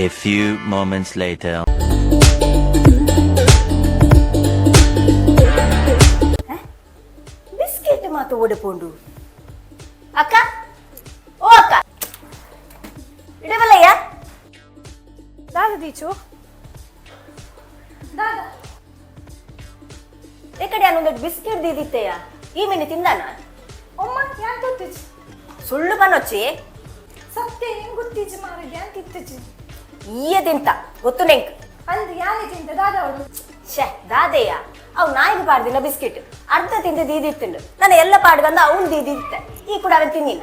A few moments later. Biscuit ಮಾತ ಓಡಿಪೋಂಡು. ಅಕ್ಕ, ಓ ಅಕ್ಕ, ಇಡವಲ್ಲಯ್ಯ. ದಾದ ದೀಚು, ದಾದ? ಈ ಕಡೆ ಒಂದೊಂದು ಬಿಸ್ಕೆಟ್ ದೀದಿತ್ತೆಯ, ಈ ಮೀನು ತಿಂದಾನ? ಒಮ್ಮ, ಯಾನ್ ಗೊತ್ತಿಜಿ. ಸುಳ್ಳು ಪನ್ನೊಚ್ಚಿ. ಸತ್ಯ, ಏನ್ ಗೊತ್ತಿಜಿ ಮಾರ, ಯಾನ್ ತಿತ್ತುಜಿ. ಈಯ ತಿಂತ ಗೊತ್ತು ನೆಂಕ್. ಅಂದ್, ಯಾನೆ ತಿಂತ? ದಾದ ಅವಳು? ಶೇ, ದಾದೆಯ, ಅವು ನಾಯಿಗೆ ಪಾಡ್ದಿನ ಬಿಸ್ಕೆಟ್ ಅರ್ಧ ತಿಂದ ದೀದಿತ್ತುಂಡು. ನಾನು ಎಲ್ಲ ಪಾಡ್ಗಂದ ಅವ್ನು ದೀದಿತ್ತೆ, ಈ ಕೂಡ ಅವನ್ ತಿನ್ನಿನ.